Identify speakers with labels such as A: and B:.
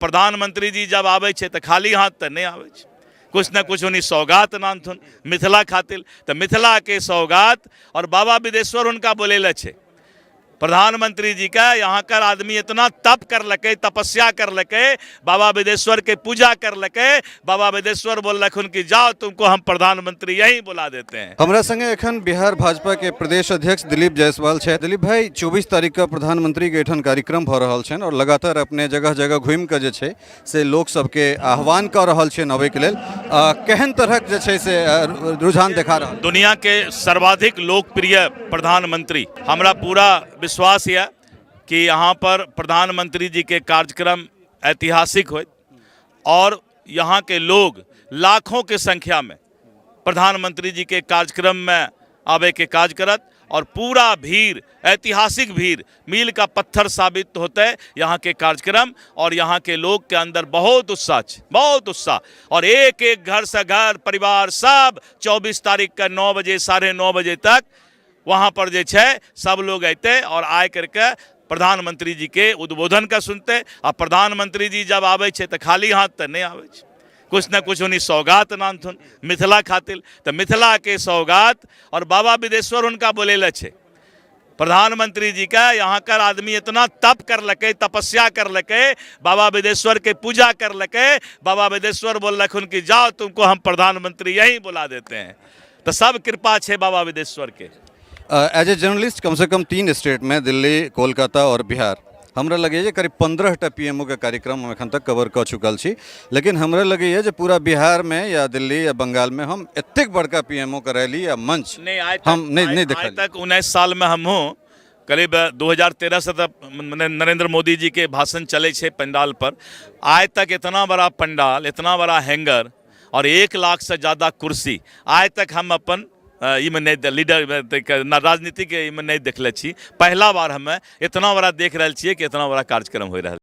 A: प्रधानमंत्री जी जब आबै छै तऽ खाली हाथ तऽ नहि आबै छै, कुछ ने कुछ उन्हीं सौगात नानथुन मिथिला खातिर। तऽ मिथिलाके सौगात और बाबा बिदेश्वर हुनका बोलेले छै। प्रधानमंत्री जी का यहाँ कर आदमी इतना तप करलकै, तपस्या करलकै, बाबा बिदेश्वर के पूजा करलकै, बाबा बिदेश्वर बोललखुन कि जाओ, तुमको हम प्रधानमंत्री यहीं बुला देते हैं।
B: हमरा संगे एखन बिहार भाजपा के प्रदेश अध्यक्ष दिलीप जायसवाल छै। दिलीप भाई, 24 तारीख के प्रधानमंत्री के एठन कार्यक्रम भऽ रहल छनि और लगातार अपने जगह जगह घुमि कऽ जे छै से लोक सबके आह्वान कऽ रहल छियनि अबैके लेल। केहन तरहक जे छै से रुझान देखा रहल?
A: दुनिया के सर्वाधिक लोकप्रिय प्रधानमंत्री, हमरा पूरा विश्वास यऽ कि यहाँ पर प्रधानमंत्री जी के कार्यक्रम ऐतिहासिक होइत और यहाँ के लोग लाखों के संख्या में प्रधानमंत्री जी के कार्यक्रम में आबे के काज करत और पूरा भीड़, ऐतिहासिक भीड़, मील का पत्थर साबित होते यहाँ के कार्यक्रम। और यहाँ के लोग के अंदर बहुत उत्साह छै, बहुत उत्साह, और एक एक घर से घर परिवार सब 24 तारीख के 9 बजे, 9:30 बजे तक वहाँ पर जे छै सब लोग अयते और आय करके प्रधानमंत्री जी के उद्बोधन का सुनते। आ प्रधानमंत्री जी जब आबै छै तऽ खाली हाथ तऽ नहि आबै छै, कुछ ने कुछ उन्हीं सौगात नानथुन मिथिला खातिर। तऽ मिथिला के सौगात और बाबा बिदेश्वर हुनका बोलेले छै। प्रधानमंत्री जी का यहाँ कर आदमी इतना तप करलकै, तपस्या करलकै, बाबा बिदेश्वर के पूजा करलकै, बाबा बिदेश्वर बोललखुन कि जाओ, तुमको हम प्रधानमंत्री यहीं बुला देते हैं। तऽ सब कृपा छै बाबा बिदेश्वर के।
B: एज ए जर्नलिस्ट कमसँ कम 3 स्टेटमे, दिल्ली, कोलकाता आओर बिहार, हमरा लगैए जे करीब 15टा पी एम ओ के कार्यक्रम हम एखन तक कवर कऽ चुकल छी, लेकिन हमरा लगैए जे पूरा बिहारमे या दिल्ली या बंगालमे हम एतेक बड़का पी एम ओ के रैली या मंच
A: नहि, आइ
B: हम नहि
A: आइ
B: देखल।
A: तक 19 सालमे हमहूँ करीब 2013 से तऽ नरेंद्र मोदी जी के भाषण चलै छै पंडाल पर, आइ तक इतना बड़ा पंडाल, इतना बड़ा हैंगर और 1 लाख से ज़्यादा कुर्सी आइ तक हम अपन ईमे नहि लीडर राजनीतिक ईमे नहि देखले छी। पहला बार हमे इतना बड़ा देख रहल छियै कि इतना बड़ा कार्यक्रम हो रहल।